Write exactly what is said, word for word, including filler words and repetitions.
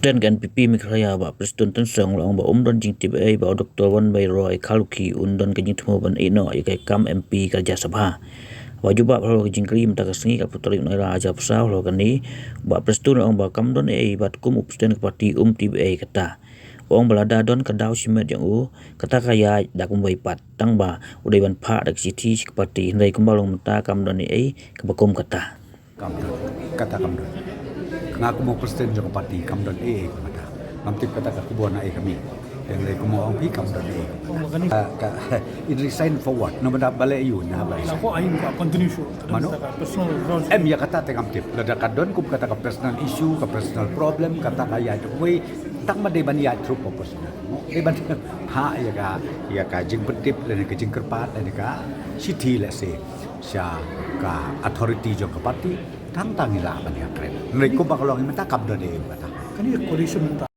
President ka N P P Meghalaya, Bah Prestone Tynsong, la ong ba um don jingtip ei ba u Doktor Wanbai Roy Kharlukhi un don ka jingthmu ban ïehnoh ïa ka kam M P ka Rajya Sabha. Ba jubab halor ka jingkylli mynta ka sngi, ka phew tarik Nohprah hajar arphew saw, halor kane, Bah Prestone la ong ba kam don ei ei bad kum u President ka party um tip ei ei kata. U ong ba lada don ka daw shimet jong u, kata ka ïaid da kumwei pat, tang ba u dei ban phah da ka shithi sha ka party, hynrei kumba long mynta kam don ei ei kaba kum kata. Kam don, kata kam don. Nga kum u President jong ka party kam don ei ei kumta. Ngam tip kata ka khubor na ei ka mih. Hynrei kum u ong phi kam don ei ei kumta. Ka, ka, in resign for what? Namar da balei ïa u na balei? Ko ain ka continue shuh. Mano? Personal grounds. Em, ïa kata te ngam tip. Lada ka don kum kata ka personal issue, ka personal problem, kata ka ïaid da kumwei, tang ba dei ban ïaid through proportional. Dei ban phah ïa ka, ïa ka jingpyntip lane ka jingkyrpad lane ka shithi lehse sha ka authority jong ka party, tang tang ngi lah ban ïakren. Hynrei kumba ka long mynta kam don ei ei kata. Kane ka coalition mynta.